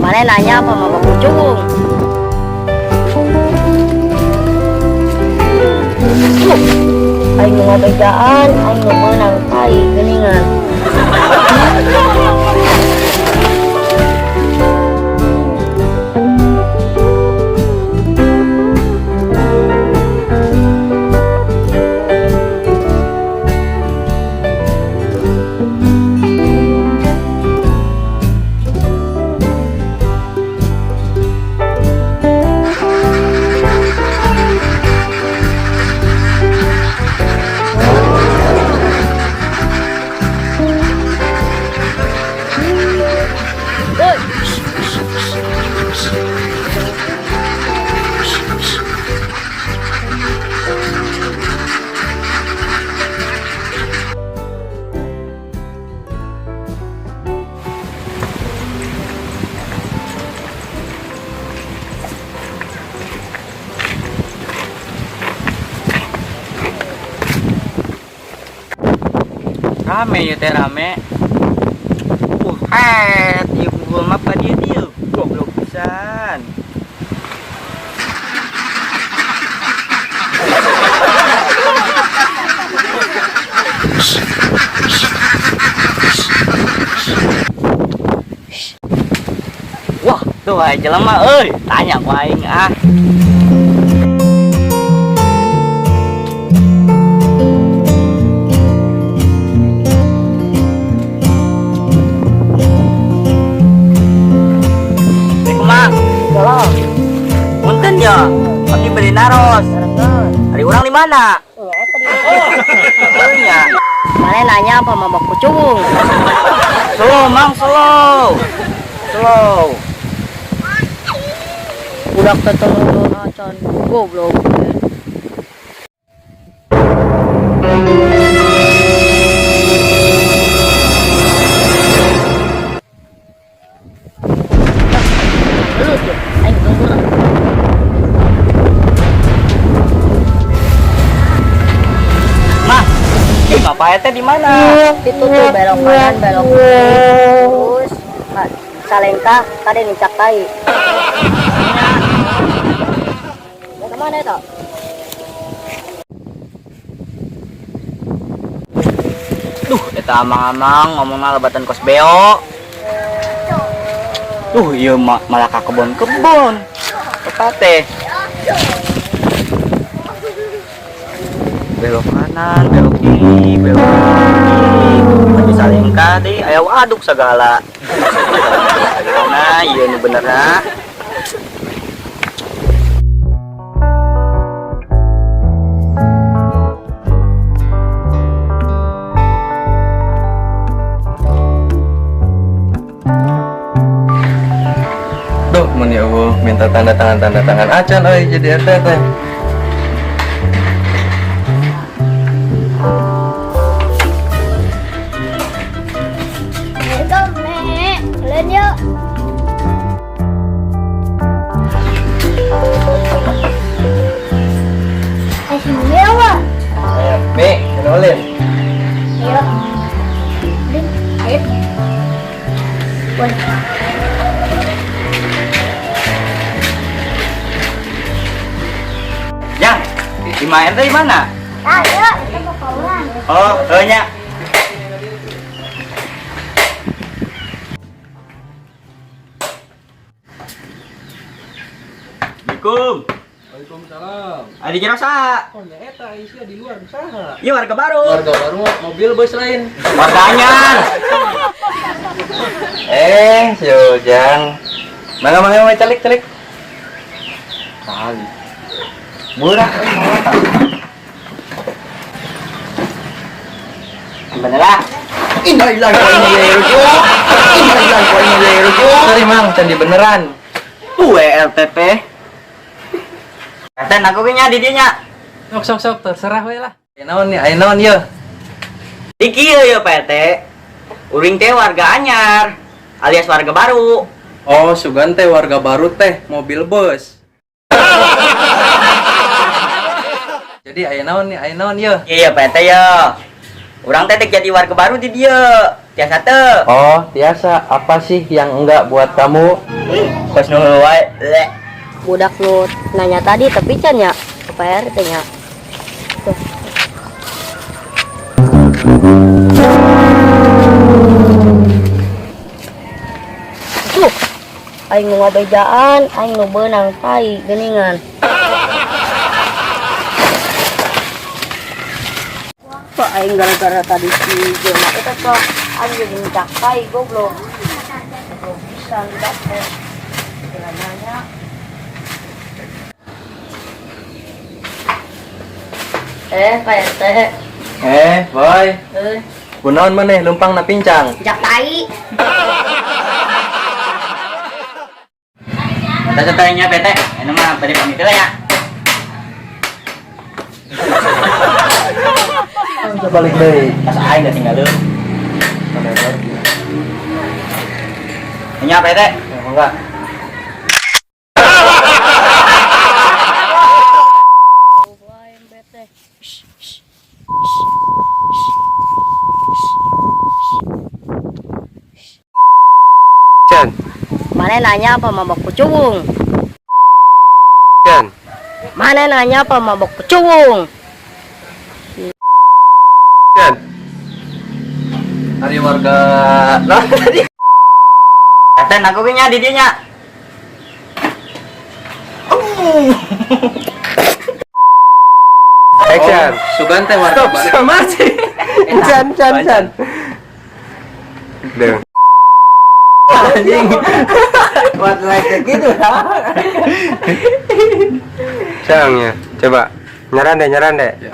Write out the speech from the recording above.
Mana nanya apa mau kucung? Aing nu ngabejaan, aing nu meunang tai geuningan. Woi. Rame ya teh rame. Het, ieu Google Map ka dieu dieu. Goblok pisan. Wah, tuh aya jelema euy, tanya ku aing ah. Assalamualaikum, Mang. Tolong. Punten ya, abdi beli naros. Ari urang di mana? Ya, eta di. Oh, nya. Mana nanya apa mau kucung? Slow, Mang, slow. Slow. Budak teh teu acan. Goblok. Lu tuh, aing tunggu lah. Mah, ih bapak teh di mana? Itu tuh belok kanan, belok kiri, terus salengkah tadi nincak tai. Mau kemana itu? Duh, eta amang-amang ngomongna lebatan kos beo. Duh, ieu malah ka kebon-kebon. Eta teh. Belok kanan, belok kiri, belok kiri. Tapi salengkah deui aya waduk segala. Nah, ieu nu benerna. Duh, mun ya eueuh minta tanda tangan acan euy jadi RT teh. Kalian yuk. Ayo sini apa? Ayo, Mi, kenalin. Ayo. Lin, ayo. Woi. Yang, di mana di mana? Ayo, kita mau pulang. Oh, nya. Assalamualaikum. Waalaikumsalam. Adi kira sa. Oh, nya eta isia di luar usaha. Iya warga baru. Warga baru mobil bus lain. Warga anyar. Si Ujang. Mangga mangga mangga calik calik. Kali. Murah. Bener lah. Innalillahi wa inna ilaihi raji'un. Innalillahi wa inna ilaihi raji'un. Sorry Mang, candi beneran. Tuh LTP. Teh aku nya di dieu nya. Sok sok sok terserah we lah. Aya naon nih, aya naon yeuh? Di kieu ya Pak RT. Uring teh warga anyar alias warga baru. Oh, sugan teh warga baru teh mobil bus. Jadi aya naon nih, aya naon yeuh? Iya Pak RT ya. Urang teh jadi warga baru di dieu. Tiasa teu? Oh, tiasa. Apa sih yang enggak buat kamu? Kos nu wae. Lek. Budak nu nanya tadi tapi can nya ke Pak RT nya. Tuh. Tuh. Aing nu ngabejaan, aing nu beunang tai geuningan. Pak aing gara-gara tadi si jelema eta kok aing jadi nincak tai goblok. Goblok pisan dapet. Jangan nanya. Eh, Pak RT. Eh, boy. Eh, Kunaon maneh leumpang na pincang? nincak tai. Tah tanya PT. Ini mah bade pamit lah ya. Bisa balik deui. Pas aing da tinggal. Mana lagi? Nya PT. Ya, enggak. Aing bete. Chan, Mana nanya apa mabok kucuwung? Chan. Mana nanya apa mabok kucuwung? Chan. Hari warga. Nah, tadi. Teh aku ge nya di dieu nya. Action. Sugan teh warga. Stop, sama sih. Chan, Chan, Chan. Duh. Anjing. Buat like gitu ya. Cang ya. Coba. Nyaran deh, nyaran deh. Ya.